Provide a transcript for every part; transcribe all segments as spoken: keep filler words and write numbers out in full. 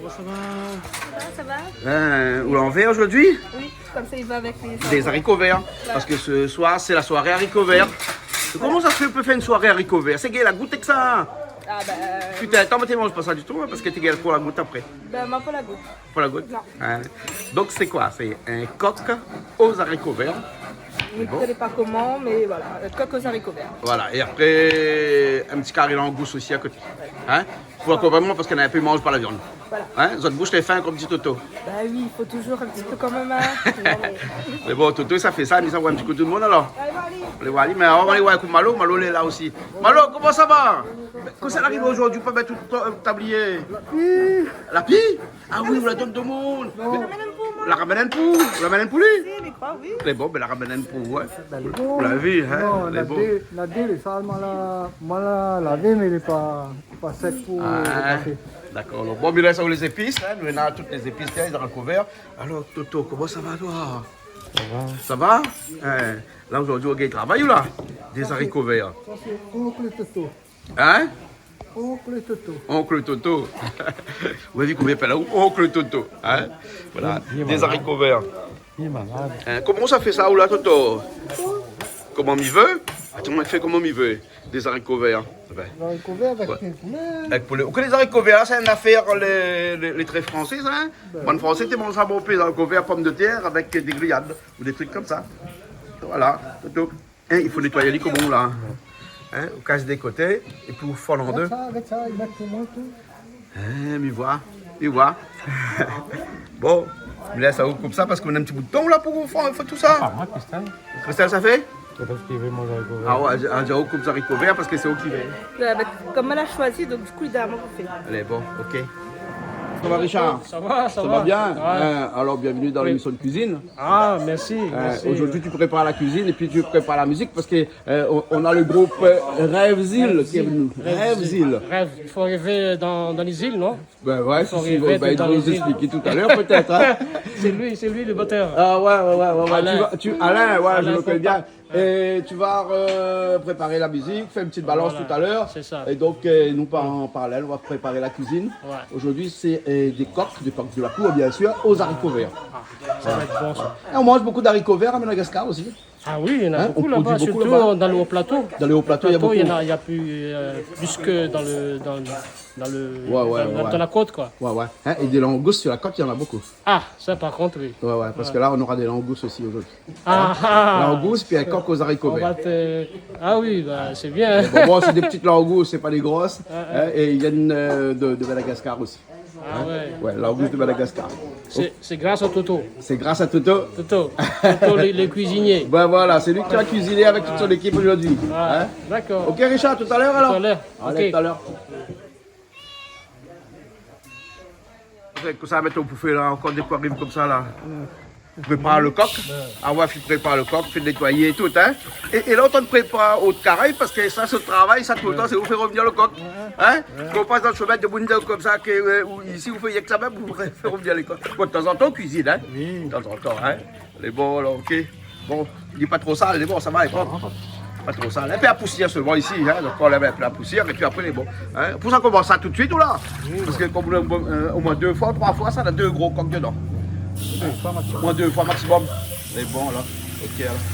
Sa va ? Sa va, sa va ? Bin, ou lé an vèr zordi ? Oui, konmsa i va avèk lé zariko vèr. Voilà. Parske se soir sé la soiré zariko vèr. Koman sa i fé, ou pé fé in soiré zariko vèr ? Sé gingn la gout èk sa ? Ah, bin, euh, putain, atann, moin té manz pa sa ditou, in, parske té gingn pou la gout apré. Bin, moin pa la gout. Pou la gout ? Non. In. Donk sé koi ? Sé in kok o zariko vèr. Bon. Mi koné pa koman, mé voilà, euh, kok o zariko vèr. Voilà, é apré, in ti kari langous osi a koté. In ? Pou akonpagn, parske néna in pé i manz pa la viann. Voilà. In ? Zot boush lé fin konm di Toto. Bin oui, i fo touzour in ti pé kanmèm, in. Non, mé... Mé bon, Toto sa fé sa, mi sa oir in ti kou tout domoun alor. Alé, bon, alé. Alé, bon, alé, mé alor, alé oir koman Malo, Malo lé la osi. Malo, koman sa va ? Kosa la ariv zordi, pa mèt tout, euh, tablié ? La pli ? La pli ? Ah oui, ou la donn domoun. Non. Mé la ramèn in pou, moin. La ramèn in pou, la ramèn in pou li ? Si, mi kroi, oui. Lé bon, bin la ramèn in pou, ouais. Bin, lé bon. Ou la vi, in ? Non, lé bon. Na dé, na dé, lé sal, moin la, moin la lavé, mé lé pa, pa sèk pou... Ah, lé pa fé. Dakor, alor. Bon, mi lès aou lé zépis, in. Nou néna tout lé zépis, tiens, lé zariko vèr. Alor, Toto, koman sa va, toi ? Sa va. Sa va ? In, la, zordi, ou gingn travay, ou la ? Dé zariko vèr. Sa sé onk Toto. In ? Onk Toto. Onk Toto. Ou la vi konbien i apèl aou Onk Toto, in ? Voilà, li lé malad. Dé zariko vèr. Li lé malad. In, koman sa i fé sa, ou la, Toto ? Koman mi vé ? Atann, moin i fé koman mi vé. Dé zariko vèr. Bin. Zariko vèr avèk... Ouais. Poulé. Avèk poulé. Ou koné lé zariko vèr la, sé in afèr, lé, lé, lé trè fransé, sa, in ? Bin. Bann Fransé té manz sa bonpé, zariko vèr, pomdetèr avèk dé griyad ou dé trik konmsa. Voilà, Toto. In, i fo nétoy ali koman la. In, ou kas dé koté, épi ou fann an dé. Gard sa, gard sa, i mèt pou moin tout. In, mi voi, mi voi. Bon, mi lès aou koup sa parske ou néna in ti bout tan la pou fé, fé tout sa. Ah, moin, Christelle. Christelle, sa fé ? Sé parske li vé manz zariko vèr. Ah ouais, a, a, ou koup zariko vèr parske sé ou ki vé. Ouais, bin, konm moin la shoizi, donk dikou li done amoin pou fé. Alé, bon, ok. Sa va, Richard ? Sa va, sa va. Sa va bien ? Ouais. In, alor, bienvenue dans l'émission de cuisine. Ah, merci, merci. Euh, aujourd'hui, tu prépares la cuisine et puis tu prépares la musique parce que, euh, on, on a le groupe, euh, Rêve Île qui est venu. Rêve Île. Rêve, il faut rêver dans, dans les îles, non ? Ben ouais, si, si, ben, il va nous expliquer tout à l'heure, peut-être, hein. C'est lui, c'est lui le batteur. Ah ouais, ouais, ouais, ouais, ouais. Alain. Tu vas, tu, Alain, ouais, je le connais bien. Alain Fontan. Ouais. Et tu vas, euh, préparer la musique, faire une petite balance tout à l'heure. Voilà, c'est ça. Et donc, euh, nous, par, en parallèle, on va préparer la cuisine. Ouais. Aujourd'hui, c'est, euh, des coques, des coques de la cour, bien sûr, aux haricots verts. Ah, ça va être bon, ça. Voilà. Et on mange beaucoup d'haricots verts à Madagascar aussi. Ah oui, il y en a beaucoup là-bas, surtout dans les hauts plateaux. Hein, on produit beaucoup là-bas. Dans les hauts plateaux, il y a beaucoup. Hauts plateaux, il y en a, il y a plus, euh, plus que dans le, dans, dans le, dans, dans la côte, quoi. Ouais, ouais, ouais. Ouais, ouais. Hein, et des langoustes sur la côte, il y en a beaucoup. Ah, ça par contre, oui. Ouais, ouais, parce que là, on aura des langoustes aussi aujourd'hui. Ah, ah. Hein ? Langoustes, puis un coq aux haricots verts. On va te, ah oui, bah, c'est bien. Mais bon, bon, c'est des petites langoustes, c'est pas des grosses. Ah, ah. Hein, et ils viennent, euh, de, de Madagascar aussi. Ah ouais. Ouais, langouste de Madagascar. C'est, c'est grâce à Toto. C'est grâce à Toto. Toto. Toto, le, le cuisinier. Ben voilà, c'est lui qui a cuisiné avec toute son équipe aujourd'hui. Ah, d'accord. Hein ? Ok, Richard, tout à l'heure alors. Tout à l'heure. Allez, tout à l'heure. Ok. Kosa i mèt pou fé la, ankor dé koi i ariv konmsa la. Prépar le coq. Ouais. Ah ouais, fé prépar le coq, fé nétoyé é tout, hein. É, é la, ou té prépar out kari, parske sa, sé travay sa, toultan, sé ou fé revenir le coq. Ouais. Hein ? Ouais. Kan ou pas dan le shemin, dé moun i di konmsa ke, euh, ou, isi, ou fé rienk sa mèm, ou fé revenir le coq. Bon, de temps en temps, ou cuisine, hein. Oui. De temps en temps, hein. Lé bon, alor, ok. Bon, li lé pa tro sal, lé bon, sa va, lé prop. Pa tro sal. In pé la pousièr solman isi, hein, donk ou anlèv in pé la pousièr, épi apré lé bon. Hein, pou sa komans sa tout de suite, ou la ? Oui, oui. Parske kom ou la, euh, omoin dé foi, troi foi, sa na dé gro kok dedan. Dé foi maximum. Omoin dé foi maximum. Lé bon, la. Ok, alor.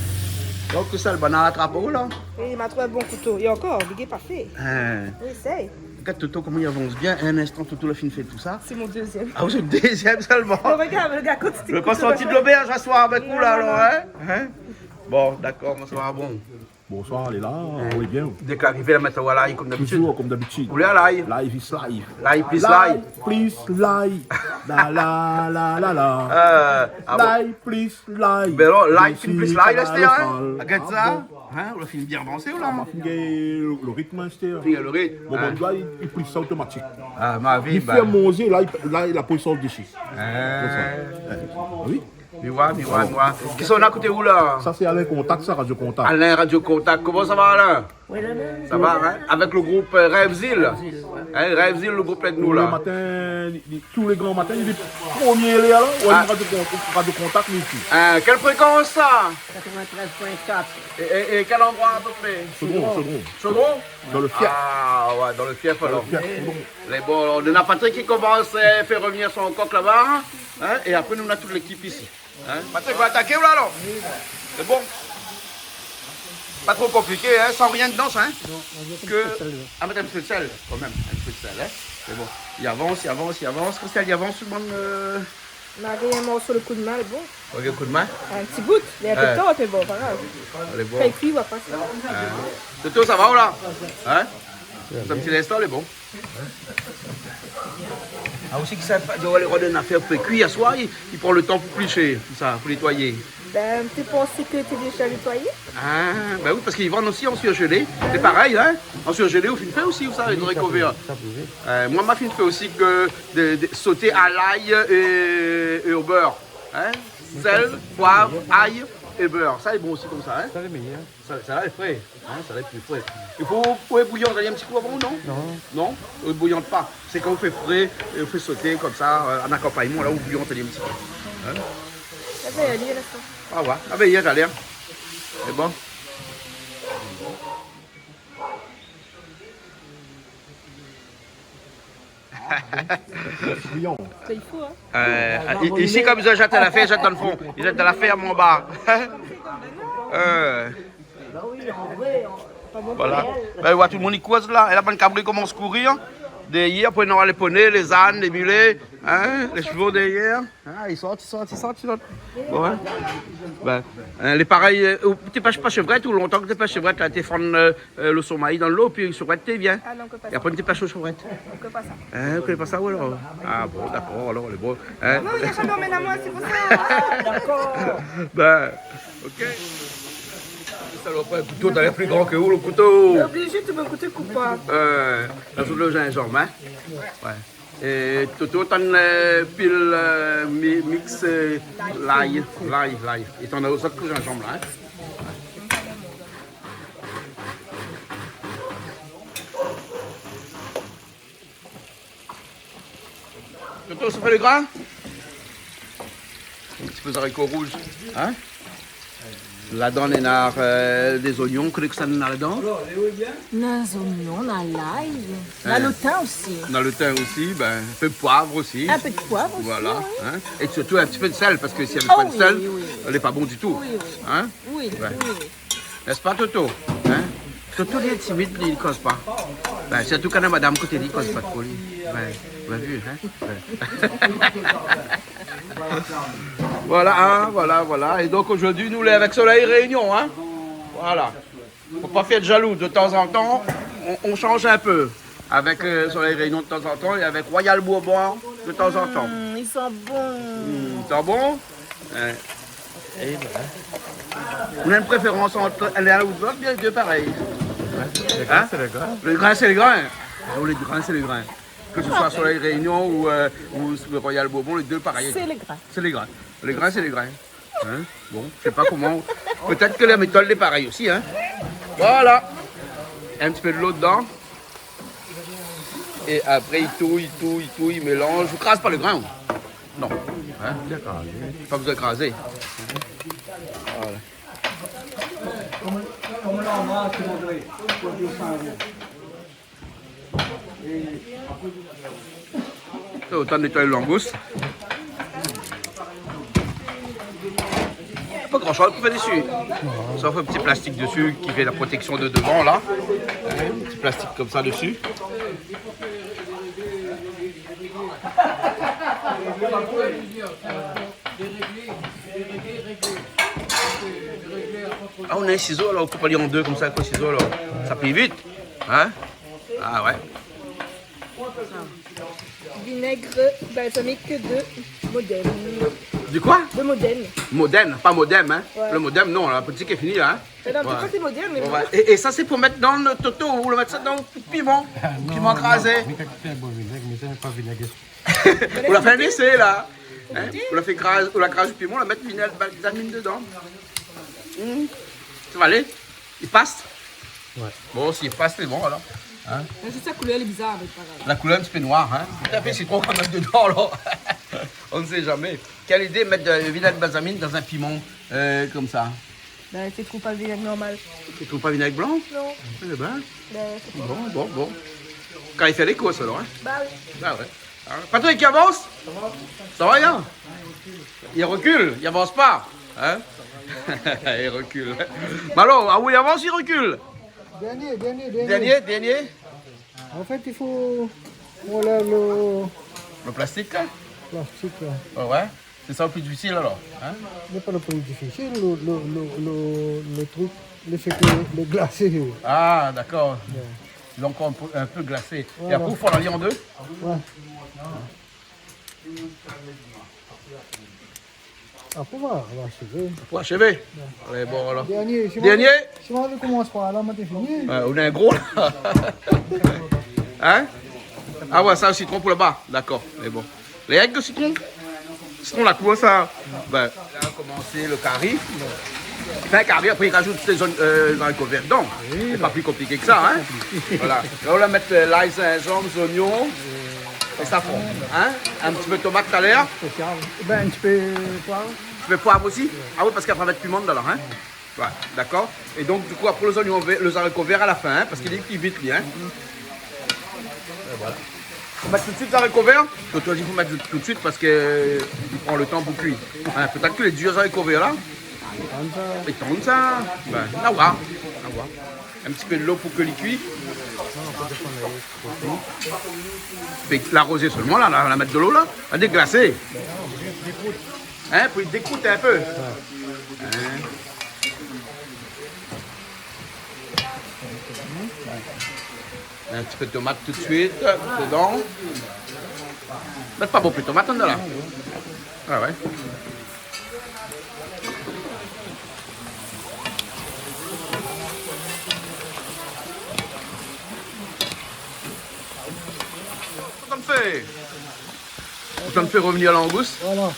Donk, sa, le banna la trap aou, la ? Oui, ma trouv in bon kouto. É ankor, li lé pa fé. Hein. Oui, sé. Gard Toto, koman li avans bien. In instan, Toto la fine fé tout sa. C'est mon deuxième. Ah, ou sé le deuxième solman. Bon, regarde, le gars, quand c'était... Ou la pa sort de l'auberge aswar avèk ou la, alor, hein ? Hein ? Bon, dakor, bonsoir, bon. Bonsoir, lé la, ou lé bien ? Dèk la arivé la, mèt aou lay, kom dabitid. Toujours comme d'habitude. Ou lé lay. Live is live. Lay plis lay. Lay plis lay. La, la, la, la, la. Euh, ah bon ? Lay plis lay. Ben non, lay plis lay, astèr, hein ? Gard sa. Ah bon ? Hein, ou la fine bien avansé, ou la ? Ah, ma fine gingn le, le ritm, astèr. Fine gingn le ritm. Mon bann doi, li, li plis sa otomatik. Ah, ma vi, li fé manzé, la, li, la, li la poz sa desi. Ah. Konmsa. Ouais. Oui. Mi voi, mi voi, mi voi. Kisa ou na koté ou la ? Sa sé Alain Contact, sa, Radio Contact. Alain, Radio Contact. Koman sa va, Alain ? Oui, la mèm. Sa va, hein ? Avèk le group, euh, Rêve Zil. Rêve Zil, ouais. Hein, Rêve Zil, le group lé èk nou la. Tou lé matin, li, li, tou lé gran matin, li lé promié la, la. Ouais, ah. Radio Con-, Radio Contact, li, isi. Hein, kèl frékans sa ? Quatre-vingt-treize point quatre. É, é, é kèl androi a pé pré ? Chaudron, Chaudron. Chaudron ? Dan le fièf. Ah, ouais, dan le fièf, alor. Dan le fièf, Chaudron. Mé bon, nou na Patrick ki komans, euh, fé revnir son kok laba, hein, é apré nou na tout lékip isi. Hein ? Patrick va ataké ou la, alor ? Sé bon. Pa tro konpliké, hein, san rien dedan, hein. Non, on va mettre un petit peu de sel, là. Ke, ah, mèt in ti pé de sèl, kan mèm, in ti pé de sèl, hein. Mé bon, li avans, li avans, li avans. Christelle, li avans, tout le monde, euh, Marie, in morso le koudmin, lé bon. OK, koudmin. In ti bout, mé avèk le tan, sé bon, pa grav. Lé bon. Kan li kui, va pasé. Ah. Toto, sa va ou la ? Hein ? Sa in ti linstan, lé bon. Ah, osi ki sa, i doi alé rod in nafèr pou kui aswar, li, li pran le tan pou plishé, tousa, pou nétoiyé. Ben, té pansé ke té déza nétoiyé ? Ah, ben oui, parske i vann osi an surgelé. Sé parèy, hein ? An surgelé, ou fine fé osi, ou sa, oui, sa pli vit. Euh, moin, ma fine fé osi ke dé, dé soté a l'ail é, é o bèr. Hein ? Sèl, poiv, ay é bèr. Sa lé bon osi konmsa, hein ? Sa lé méyèr. Sa, sa la lé fré. Hein, sa lé pli fré. I fo, fo bouyon ali in ti kou avan, non ? Non. Non ? Ou bouyon pa. Sé kan ou fé fré, é ou fé soté konmsa, euh, an akonpagnman, la ou bouyon ali in ti kou. Hein ? Ah ben, ali, la, sa. Ah ouais. Ah ben, i lé alé, hein. Sé bon. Bouyon. Sa i fo, hein. Euh, i-, isi, konm zot i zèt la fèrm, zot i zèt dan le fon. I zèt dan la fèrm anba. Euh. Voilà. Ben, ou voi tout le moun i koz la. É la, bann kabri i komans kourir. Dèryèr, apré, nou nora lé poné, lé zane, lé milé, hein, lé shevo dèryèr. Ah, i sort, i sort, i sort, i sort. Bon, hein. Ben, euh, lé parèy, euh, ou té pèsh pa shevrèt, ou lontan ke té pèsh shevrèt, la, té fann, euh, euh, le somay dan lo, pi shevrèt té vien. Ah non, ke pa sa. É apré, té pèsh shevrèt. Ke pa sa. Hein, ou koné pa sa, ou alor ? Ah bon, dakor, alor, lé bon. Hein ? Non, li la pa amenn amoin, sé pou sa. Dakor. Ben, OK. Sa, le kouto, talèr lé pli gran ke ou, le kouto. Lé oblizé, tout mon kouto i koup pa. Euh, la, sou le zinzanm, hein ? Ouais. É Toto, tann, euh, pil, euh, mi-, mix, euh, lay, lay, lay. É tann osi le zinzanm la, hein. Toto, sa fé le grin ? In ti pé zariko rouz, hein ? Ladan néna, euh, dé zoignon, koné kosa néna ladan ? Na zoignon, na lay, na le tin osi. Na le tin osi, ben, in pé de poiv osi. In pé de poiv osi, oui. Voilà, hein. É sirtou in ti pé de sèl, parske si navé pa de sèl, oui, oui, lé pa bon ditou. Oui, oui. Hein ? Oui, oui. N'est-ce pas, Toto ? Hein ? Toto, li lé timid, li, li koz pa. Ben, sirtou kan na madam koté li, li koz pa tro, li. Ben, ou la vu, hein ? Ben. Voilà, hein, voilà, voilà. É donk, zordi, nou lé avèk Soleil Réunion, hein ? Voilà. Fo pa fé de jalou, de tan zan tan, on, on shanj in pé. Avèk, euh, Soleil Réunion de tan zan tan é avèk Royal Bourbon de tan zan tan. Mm, i san bon. Mm, i san bon ? Ouais. É ben. Ou na in préférans ant l'in ou l'ot, oubien lé dé parèy ? Ouais, le grin, sé le grin. Hein ? Le grin, sé le grin. Non, le grin, sé le grin. Ke se soi Soleil Réunion ou, euh, ou le Royal Bourbon, lé dé parèy. Sé le grin. Sé le grin. Le grin, sé le grin. Hein ? Bon, mi koné pa koman. Pétèt ke la métod lé parèy osi, hein ? Voilà. In ti pé de lo dedan. É apré, i touy, i touy, i touy, i mélanj. Ou kraz pa le grin, ou ? Non. Hein ? Bien krazé. Pa bezoin krazé. Voilà. Otan nétoy langous. Pa gran shoz pou fé dési. Sof in ti plastik dési ki fé la protéksion de devan la. In ti plastik konmsa dési. Ah, ou na in sizo, alor ou koup ali an dé konmsa, avèk le sizo, alor sa pli vit, hein ? Ah ouais. Vinaigre balsamique de Modène. De quoi ? De Modène. Modène, pas Modem, hein ? Ouais. Le Modem, non, la politique est finie, là, hein ? Mais non, ouais. Pourquoi c'est Modène, mais ouais, bon. Et, et ça, c'est pour mettre dans le toto, ou le mettre ça dans le piment. Ah, non, piment non, crasé. Mais quand tu fais un bon vinaigre, mais ça, c'est pas vinaigre. Ou la fé in lésé la. Hein ? Ou la fé kraz, ou la kraz piman, ou la mèt vinèg balzamine dedan. Hmm. Sa va alé ? I pas ? Ouais. Bon, si i pas, sé bon, alor. Hein ? Mé zis la koulèr lé bizar, mé pa grav. La koulèr in ti pé noir, hein ? Ou la fé sitron kanmèm dedan, alor. On ne sait jamais. Quelle idée, mettre de vinèg balzamine dans un piment, euh, comme ça ? Ben, té trouv pa vinèg normal ? Té trouv pa vinèg blan ? Non. Eh ben. Ben, sé pa. Bon, bon, bon. Kan i fé lé kours, alor, hein ? Bah oui. Ah ouais. Hein ? Patrick, i avans ? Sa va, ya ? I rekil, i avans pa. Hein ? I rekil. Malo, ah oui, i avans, i rekil. Dernier, dernier, dernier. Dernier, dernier. En fait, il faut, voilà, le plastique, là. Le plastique, là. Ouais, ouais. C'est ça le plus difficile, alors, hein ? C'est pas le plus difficile, le, le, le, le, le truc, le fait que le glacé. Ah, d'accord. Ouais. Donc, un peu, un peu glacé. Voilà. Et après, il faut la lier en deux ? Ouais. Apré, voilà, on va achever. Pou ashèv. Ouais. Alé, bon, alor. Dernier, si... Dernier. Si on commence par là, on est fini. Ouais, on est un gros, là. Hein ? Ah ouais, sa, sitron pou laba. D'accord, mé bon. Lé règ sitron ? Sitron la kour sa. Ben, la komansé le kari. Fé in kari, apré i razout lé zon-, euh, zariko vèr dedan. Oui, sé pa pli konpliké ke sa, hein. Voilà. La, ou la mèt, euh, lay, zinzanm, zoignon é safran, hein. In ti pé tomat talèr. Spésial. Ben, in ti pé poiv. In ti pé poiv osi ? Ah oui, parske apré i mèt piman dedan, hein. Ouais, d'accord. É donk, du kou, apré lé zoignon vèr, lé zariko vèr a la fin, hein, parske li kui vit, li, hein. É voilà. Ou mèt tout suit zariko vèr ? Toto la di fo mèt tout suit parske, euh, i pran le tan pou kui. Hein, pétèt ke lé dir, zariko vèr la. I tann sa. I tann sa. Ben, a voir. A voir. In ti pé dolo pou ke li kui. Fé la rozé solman, la, la, la mèt dolo, la. La déglasé. Hein, pou li dékrout in pé. Ouais. Hein. In ti pé tomat tout suit dedan. Mèt pa bonpé tomat andan la. Ah ouais. Sa i fé. Ou tann fé revenir langous ? Voilà.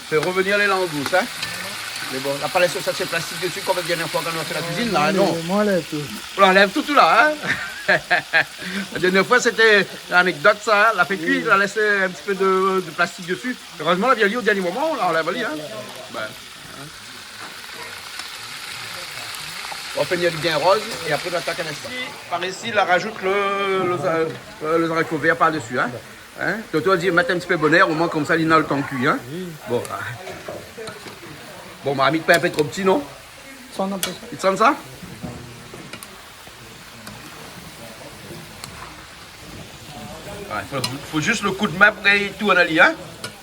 Fé revenir lé langous, hein. Mé bon, la pa lès sa, sé plastik desi, konm la dernièr foi kan nou la fé la kuizine, la, hein, non ? Mé moin, la, tout. Ou la anlèv tout, tout la, hein ? La dernièr foi, sété in anekdot, sa, la fé kui, la lès in ti pé de, de plastik desi. Erèzman, la vien li o dernié moman, la anlèv ali, hein. Ben, hein. Ou fé in bien roz, é apré, nou atak in instan. Par isi, la razout le, le, euh, le zariko vèr par desi, hein. Hein ? Toto la di, mèt in ti pé bonèr, omoin konmsa, li na le tan kui, hein. Oui. Bon, ah. Bon, marmit pa in pé tro pti, non ? Sa, non, pa sa. I sann sa ? Ouais, fo, fo zis le kou d'min pou gingn tourn ali, hein ?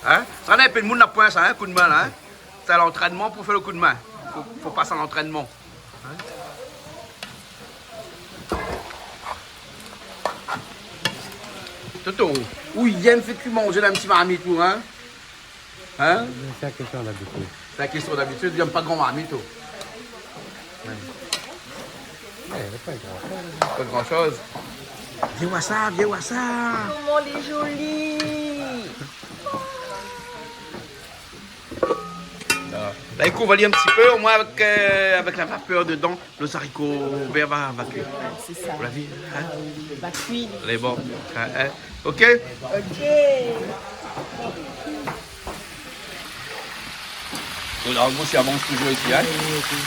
Hein ? Sa, na in pé d'moun na poin sa, hein, kou d'min la, hein ? Sé lantrènman pou fé le kou d'min. Fo, fo pas an lantrènman. Toto, ou i yèm fé kui manzé dan in ti marmit, ou, hein ? Hein ? Sé in késtion d'abitid. Sé in késtion d'abitid, i yèm pa gran marmit, ou. Ouais. Ouais, pa gran shoz. Pa gran shoz. Vien voir sa, vien voir sa. Koman lé zoli. La, la, i kouv ali in ti pé, omoin avèk, euh, avèk la vapèr dedan, le zariko vèr va, va kui. Sé sa. Ou la vi, hein ? Ah oui, va kui. Lé bon. Hein, hein. Ok ? Ok. Bon, la, omoin, i avans touzour isi, hein ? Oui, oui, oui.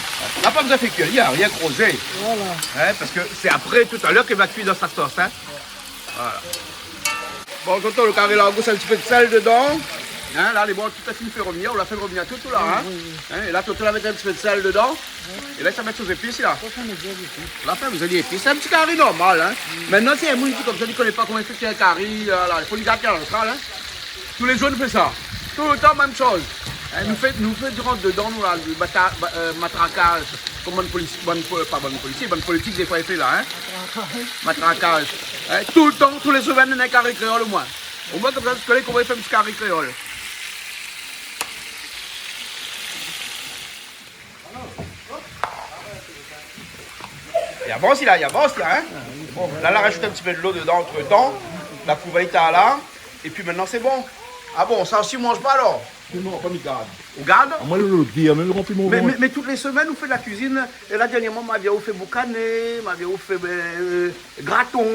La pa bezoin fé kui, i a rien krozé. Voilà. Hein, parske sé apré, talèr, ke va kui dan sa sos, hein ? Voilà. Bon, Toto, le kari langous, in ti pé de sèl dedan. Hein, la, lé bon, tout la fine fé revenir, ou la fé revenir tout, tout la, hein. Oui, oui, oui. Hein, é la, Toto la mèt in ti pé de sèl dedan. Oui. É la, sa mèt son zépis, la. Sa, sa mèt son zépis. La fé, ou la di zépis. Sé in ti kari normal, hein. Oui. Mintnan, si in moun i di konmsa, i koné pa koman i fé in kari, euh, la, i fo li gard Kanal Austral, hein. Tou lé zour, nou fé sa. Toultan, mèm shoz. Hein, nou fé, nou fé di rant dedan, nou, la, le bata-, ba-, euh, matrakaz. Konm bann polisi-, bann po-, pa bann polisié, bann politik, défoi, i fé la, hein. Matrakaz. Hein, toultan, tou lé semèn, néna in kari kréol omoin. Omoin, konmsa, zot i koné koman i fé in ti kari kréol. I avans, la, i avans, la, hein. Bon, la, la razout in ti pé dolo dedan antretan. La kouv ali la. É pi mintnan, sé bon. Ah bon, sa osi, i manz pa, alor ? Piman, pa mi gard. Ou gard ? Ah, moin, lo, lo, lo, piman, mé, moin. Mé, mé tout lé semèn, ou fé la kuizine. É la, dèrnièrman, ma vi aou fé boukané, ma vi aou fé, euh, graton.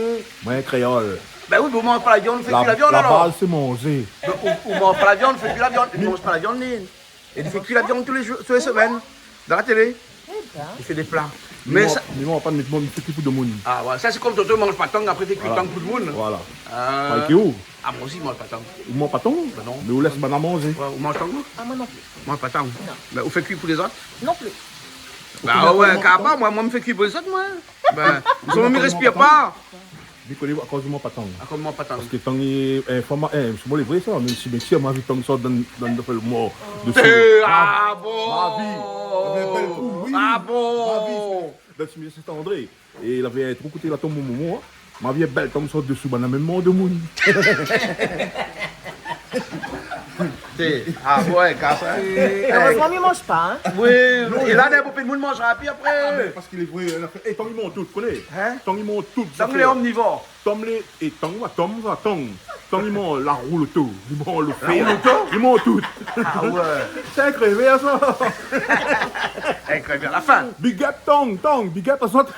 Moin, kréol. Bin oui, mé ou manz pa la viann, ou fé kui la viann, alor. La baz, sé manzé. Bin, ou, ou manz pa la viann, ou fé kui la viann. Li manz pa la viann, li. É li fé kui la viann tou lé zour, tou lé semèn. Dan la télé. Ébin. Li fé dé pla. Mé sa, mi manz pa, mé moin, mi fé kui pou domoun. Ah, oué, sa sé konm Toto i manz pa tang, apré i fé kui tang pou domoun. Voilà. Ah. Parèy ke ou. Ah, moin osi, mi manz pa tang. Ou manz pa tang ? Bin non. Mé ou lès banna manzé. Oué, ou manz tang, ou ? Ah, moin non pli. Ou manz pa tang. Non. Mé ou fé kui pou lézot ? Non pli. Bin oué, kar pa, moin, moin, mi fé kui pou lézot, moin. Bin, ou manz pa tang. Ou koné akoz ou manz pa tang ? Akoz ou manz pa tang ? Parske tang, é, é, fo ma, é, sé bon, lé vré sa, mèm si, mèm si ma vi tang sort dan, dan, dan lo mor. Desi. Ah bon ? Ma vi. Lavé in bèl kou, oui. Ah bon ? Ma vi, sé, bèl si, mé sé André. É lavé in trou koté la tonm mon momon, in. Ma vi in bèl tang sort desi, banna mèm mor domoun. Té, ah oué, kar sa. É, é, érèzman, mi manz pa, in. Oui, é la, néna bonpé d'moun i manz pa, pi apré. Ah, mé parske lé vré, la fé, é, tang i manz tout, koné ? In ? Tang i manz tout, sa fé. Tang lé omnivor. Tang lé, é, tang, oué, tang, sa, tang. Tang i manz la rou loto, i manz lo fèr. La rou loto ? I manz tout. Ah oué. Sé in krévé, sa. In krévé a la fin. Big up, tang, tang, big up a zot.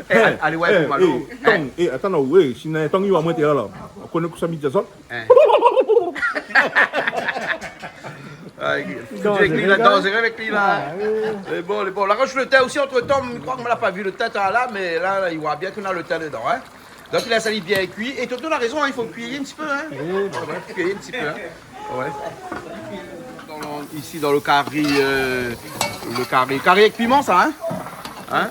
É, é, alé, oué, é, pou Malo. É, tang, é, atann, non, oué, si néna in tang i oi amoin, té la, la. Ou koné kosa mi di azot ? In. Ah, i fo zoué avèk li la, danzéré avèk li la. Ah, oui. Lé bon, lé bon. La razout lo tin osi antretan, mi kroi ke moin la pa vi lo tin la, mé la, la, i oi bien ke néna lo tin dedan, in. Donk, i lès ali bien kui. É Toto na rézon, in, i fo kui in ti pé, in. Oui, ba oué. Kui in ti pé, in. Oué. Dan lo, isi, dan lo kari, euh, lo kari, kari avèk piman, sa, in. In ?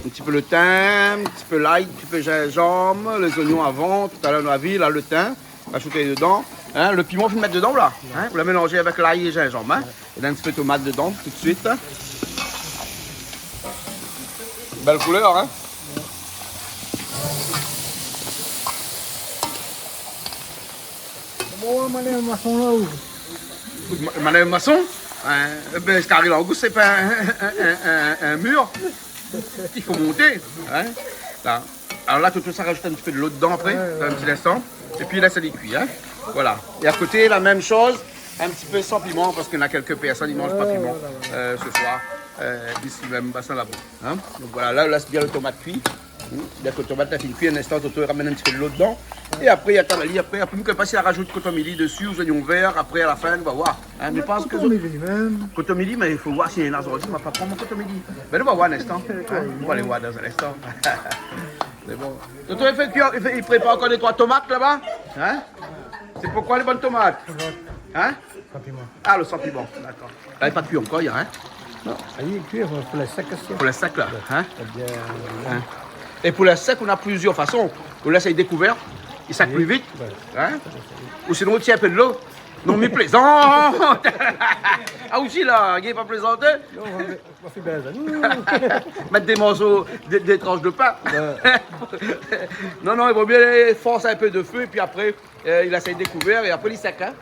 In ti pé lo tin, in ti pé lay, in ti pé zinzanm, lé zoignon avan, talèr nou la vi, la, lo tin, la shot dedan. In, lo piman, fine mèt dedan, la. In, ou la mélanzé avèk lay é zinzanm, in. É la, in ti pé tomat dedan, tout suit, in. Bèl koulèr, in. Bon, madam Masson, la, ou ? Ma-, madam Masson ? In, ébin, kari langous, sé pa in, in, in, in, in mir. I fo monté, in. La. Alor la, Toto sa razout in ti pé dolo dedan apré, oué, dan in ti linstan. Épi la, sa lé kui, in. Voilà. É a koté, la mèm shoz, in ti pé san piman, parske néna kèlk pèrsone i manz pa piman, oué, oué, oué, euh, se soir, euh, isi mèm, Bassin Labou, in. Donk voilà, la, ou lès bien lo tomat kui. Hmm. Dèk lo tomat la fine kui, in instan, Toto i ramèn in ti pé dolo dedan. É apré, atann, li, apré, apré, mi koné pa si la razout kotomili desi ou zoignon vèr, apré, a la fin, nou va oir. In, mé mi pans ke kotomili mèm. Kotomili, mé i fo oir si néna zordi, ma pa pran mon kotomili. Bin, nou va oir in instan. In, nou va alé oir dan in instan. Sé bon. Toto, i fé kui, i fé, i prépar ankor dé troi tomat laba. In ? Sé pou koi lé bann tomat ? In ? San piman. Ah, lo san piman, dakor. La, lé pa kui ankor, in ? Non, sa lé kui, fo, fo lès sèk osi. Fo lès sèk, la, in ? Ébin, in. É pou lès sèk, ou na plizièr fason. Ou lès ali dékouvèr, i sèk pli vit, in ? Oui. Oué. Ou sinon, ou tir in pé dolo. Non, mi plézant. Ah, osi, la, i fo pa plézanté. Non, mé, mé, mé fé bèl, sa. Mèt dé morso, dé, dé transh de pin. Oué. Non, non, i vo myé fors in pé de fé, épi apré, euh, i lès ali dékouvèr é apré li sèk, in.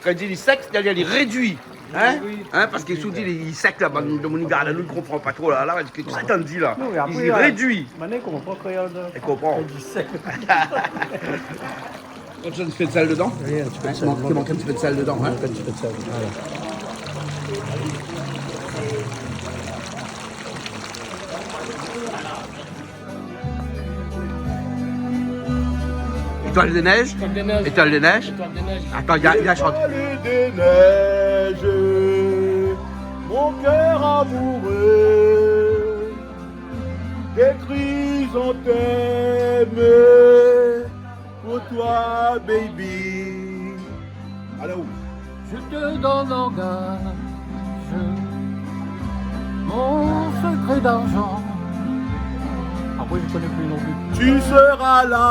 Kan i di li sèk, sétadir li rédui, in. Oui, oui. In, parske si ou di li sèk la, bann domoun i gard anou, i konpran pa tro la, la, kosa ou di la. Non, mé apré, li rédui. Mé i konpran kréol, la. I konpran. Kan i di sèk. Ou mèt in ti pé de sèl dedan ? Oui, in ti pé de sèl. In, i mank, i mank in ti pé de sèl dedan, in. I mank in ti pé de sèl, voilà. Étoile des neiges ? Étoile des neiges. Étoile des neiges. Étoile des neiges. Atann, i y a, i y a chant. Étoile des neiges, mon cœur amoureux, des chrysanthèmes pour toi, baby. Alé, ou. Je te donne en gage mon secret d'argent. Après, je connais plus non plus. Tu seras là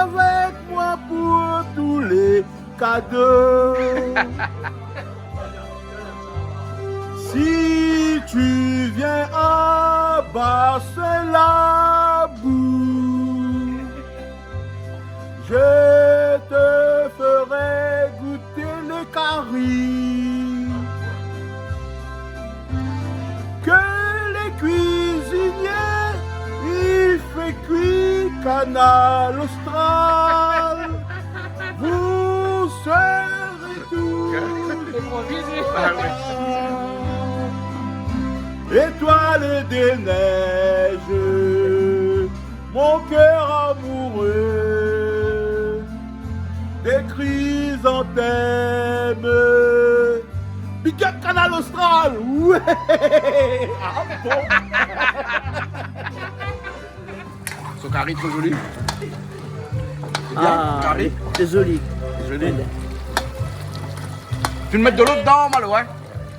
avec moi pour tous les cas de. Si tu viens à Bassin Labou, je te ferai goûter le cari que les cuisiniers y fait cuire Canal Austral. Vous serez Ah oui. Étoiles des neiges, mon cœur amoureux, des chrysanthèmes. Big up Kanal Austral. Ouais. Ah bon. Son kari lé tro zoli. Lé bien, ah, kari lé zoli. Zoli. Ouais. Ou mèt dolo dedan, Malo, in ?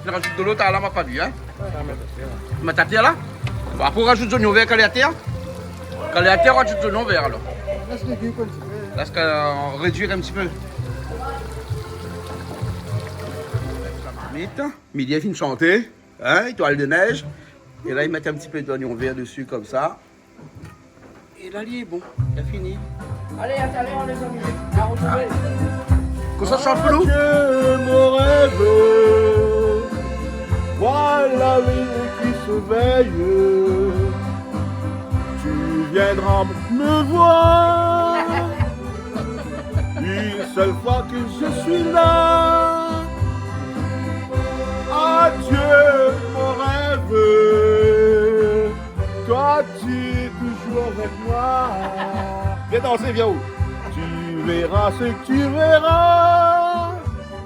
Ou rajout dolo, talèr la ma pa vi, in ? Ma taté la. Bon, apré ou rajout zonyon vèr kan lé atèr. Kan lé atèr, ou rajout zonyon vèr alor. Lès légim in ti pé. Lès, euh, rédui in ti pé. Marmit, midi la fine shanté, in, étoile de neige. É la i mèt in ti pé zonyon vèr desi konmsa. É la li lé bon, la fini. Alé, a talèr lé zami. A rotrouvé. Konmsa i shant pou nou. Adieu mon rêve, voilà la nuit qui se veille. Tu viendras me voir une seule fois que je suis là. Adieu mon rêve. Toi, tu es toujours avec moi. Viens danser, viens. Tu verras ce que tu verras.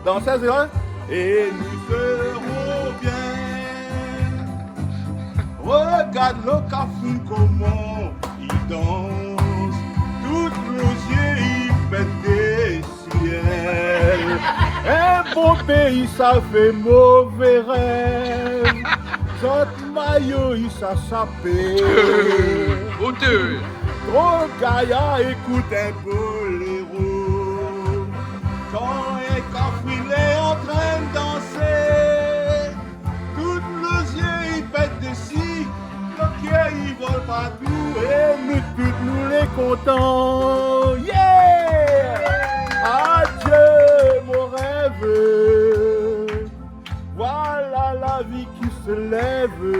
Dansez, hein. Et nous serons bien. Regarde le kafrine comment il danse. Tout nos yeux, il fait des ciel. In bon péi, sa fé mové rèv. Zot mayo, i sa sapé. Oté. Tro gayar, ékout in boléro. Kan in kafrine lé antrin dansé, tout lo zié i pèt dési, lo kèr i vol partou, é nou tout nou lé kontan. Yeah! Adieu mon rêve, voilà la vie qui se lève.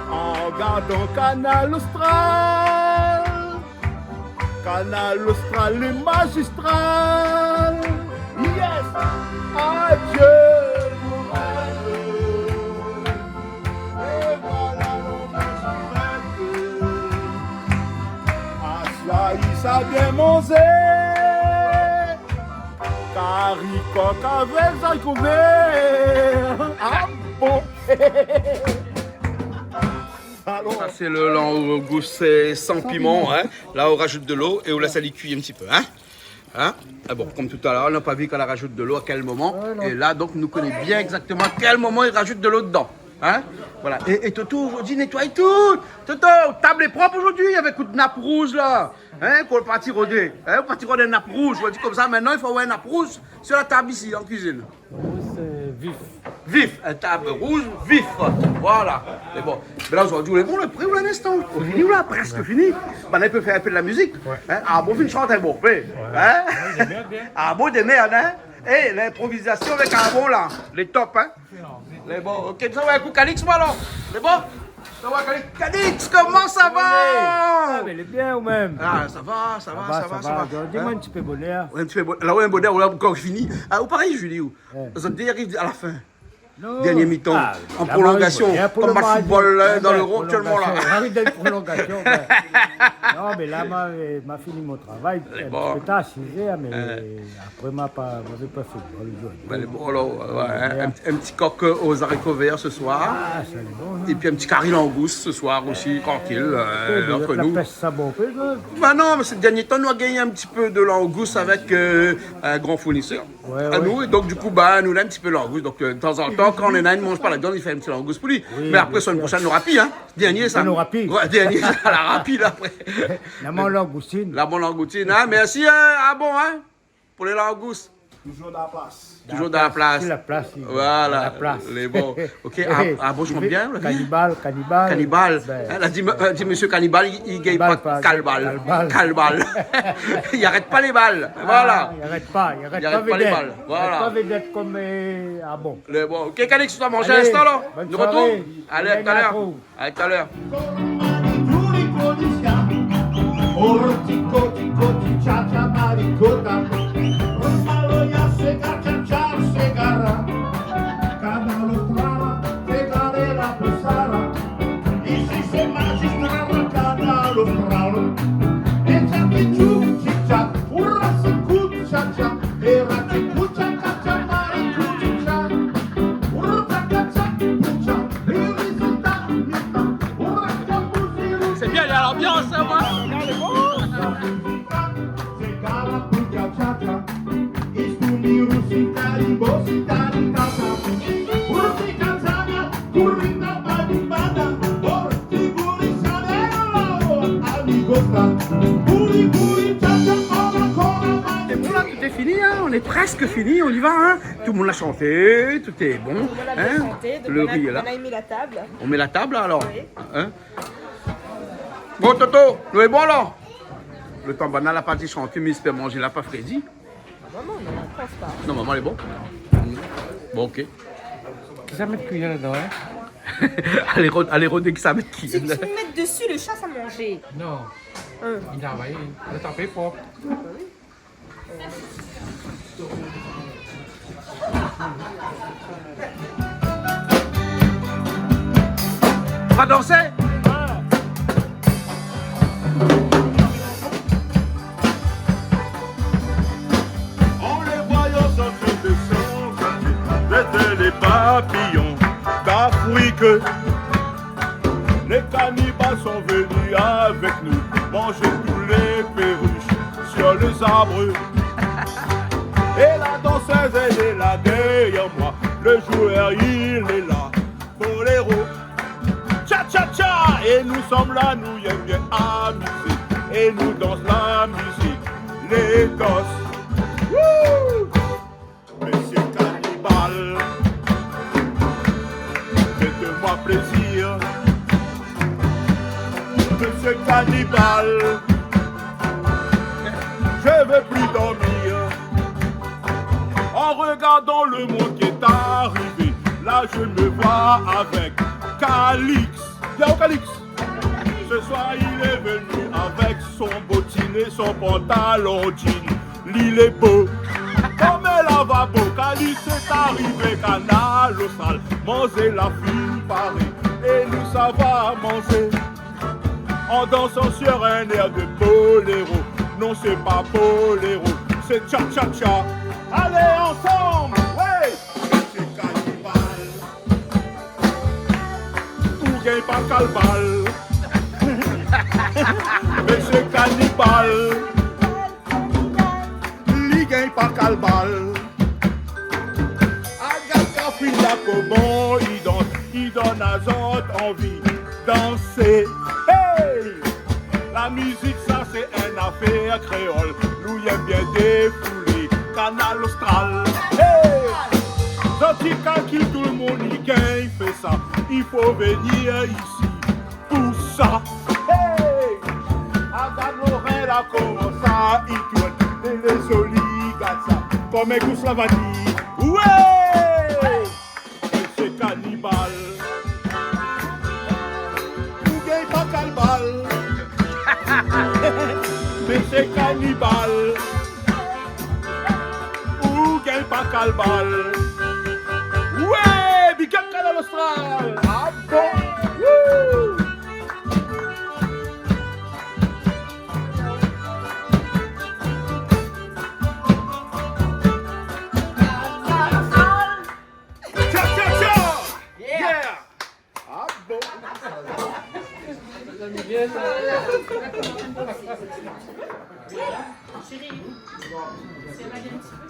En regardant Kanal Austral, Kanal Austral, le magistral. Yes! Adieu, mon rêve. É voilà, lo magistral. Asla i sa bien manzé. Kari kok avèk zariko vèr. A bon? Alor. Sa sé lo langous, sé san piman, in. La ou rajout dolo é ou lès ali kui in ti pé, in. In ? É bon, konm talèr la, nou la pa vi kan la rajout dolo, a kèl moman. Ouais, non. É la, donk, nou koné bien égzaktoman a kèl moman i rajout dolo dedan. In ? Voilà. É, é Toto, zordi, nétoy tout. Toto, tab lé prop zordi, avèk out nap rouz la. In, kan ou parti rodé, in, ou parti rod in nap rouz, ou di konmsa, mintnan i fo avoir in nap rouz sur la tab isi, an kuizine. Rouz, euh, vif. Vif, in tab rouz vif. Voilà. Mé bon, mé la, zordi, lé bon, lo pri, ou la, linstan. Fini, ou la, prèsk fini. Banna i pé fé in pé la mizik. Ouais. In, a bon, fine shant in bonpé. Ouais. In ? Ouais, lé bien, bien. A bon, de mèrd, in ? É linprovizasion avèk a bon la, lé top, in ? Lé bon, OK, sa va, ékout Calix, moin, alor. Lé bon ? Sa va, Calix ? Calix, koman sa va ? A, mé lé bien, ou mèm ? A, sa va, sa va, sa va, sa va. Di amoin in ti pé bonèr. Ouais, in ti pé bo-, la, ouais, bonèr, ou la, kan fini. A, ou parèy, Julie, ou ? Ouais. Zot dé i ariv a la fin. Non. Dernié mitan. A, an prolongasion, konm match football, la, dan lo ron, aktièlman, la. Prolongasion. A oui, dan prolongasion, ouais. Non, mé la, ma, ma fini mon travay. Lé bon. In ti pé tar, sizèr, mé apré, ma pa, ma pa fé football zordi. Bin, lé bon, alor, ouais, ouais, in, in ti kok o zariko vèr se soir. A, sa lé bon, in. É pi in ti kari langous se soir osi, trankil, euh, ant nou. Sa bon, sa. Bin non, mé sé dernié tan, nou la gingn in ti pé de langous avèk, euh, in gran fournisèr. Ouais, ouais. A nou, é donk, di kou, bin, nou, la, in ti pé langous. Donk, euh, tazantan, kan néna inn i manz pa la viann, i fé in ti langous pou li. Oui, bien sir. Mé apré, semaine prochaine, nora pi, in. Dernié, sa. Nora pi. Ouais, dernié, sa, la rapi, la, apré. La mon langoustine. La mon langoustine, in. Mèrsi, in. A bon, in, pou lé langous. Toujour dan la plas. Toujour dan la plas. Dan la plas, si, la plas, si. Voilà. Dan la plas. Lé bon. OK, a, a bon, mi konpran bien, la. Kanibal, kanibal. Kanibal. Bin, in, la di, euh, di mésyé kanibal, i, i gingn pa kalbal. Kalbal. Kalbal. I arèt pa lé bal. Voilà. A, i arèt pa, i arèt pa lé bal. I arèt pa védèt. Voilà. I arèt pa védèt konm, euh, a bon. Lé bon. OK, Calix, ou sa manz in instan, la. Alé, bonne soirée. Nou artrouv. Alé, a talèr. Alé, a talèr. Orti, koti, koti, tcha, tcha, marikota. Romaloya, seka, tcha, tcha, L'ambiance, hein, moi. C'est bon, là, tout est fini, hein, on est presque fini, on y va, hein. Tout le monde l'a chanté, tout est bon, hein. On a bien chanté, donc on a, on a mis la table. Le riz est là. On met la table, alors, hein. Oui. Bon, Toto, nou lé bon, la ? Lo tan banna la parti shanté, mi éspèr manzé la pa frédi. Normalman, non, mi pans pa. Normalman, lé bon. Bon, OK. Kisa i mèt kuiyèr ladan, hein ? Alé rod-, alé rodé kisa i mèt kuiyèr. Si tu mets dessus, le chat, ça mange. Non. Hein. Li la travay, li la tapé for. Va dansé. En les voyant sortir de son quartier, c'étaient les papillons d'Afrique. Les cannibales sont venus avec nous manger tous les perruches sur les arbres. Et la danseuse, elle est là derrière moi. Le joueur, il est là. Boléro. Tcha, tcha, tcha. Et nous sommes là, nou yèm bien amizé. Et nou dans la musique, les gosses. Wouh ! Monsieur Cannibale, faites-moi plaisir. Monsieur Cannibale, je veux plus dormir. En regardant le monde qui est arrivé, là je me vois avec Calix. Yo, Calix. Ce soir, il est venu avec son bottiné, son pantalon jean. Li lé bo. Konm la va bo, Calix est arrivé, Kanal Austral. Manzé la fine paré, et nous, sa va manzé. En dansant sur un air de boléro. Non, c'est pas boléro, c'est cha-cha-cha. Allez, ensemble, ouais. Monsieur Cannibale. Ou gingn pa kalbal. Monsieur Cannibale. Li gingn pa kalbal. Agad Kafrine la koman i dans, i donn azot anvi dansé. Hey ! La mizik, sa sé in afèr kréol. Nou yèm bien défoulé, Kanal Austral. Hey ! Zot i kalkil tout le moun i gingn fé sa. I fo vnir isi pou sa. Hey ! Agad Lorin la koman sa i tourn. É lé zoli, gard sa. Konm in gous la va di. Ouais ! Monsieur Cannibale. Ou gingn pa kalbal. Monsieur Cannibale. Ou gingn pa kalbal. Ouais, big up Kanal Austral. Ah bon ? Wouh ! Tcha, tcha, tcha ! Yeah ! Yeah ! Ah bon ? Chérie, c'est mal un petit peu.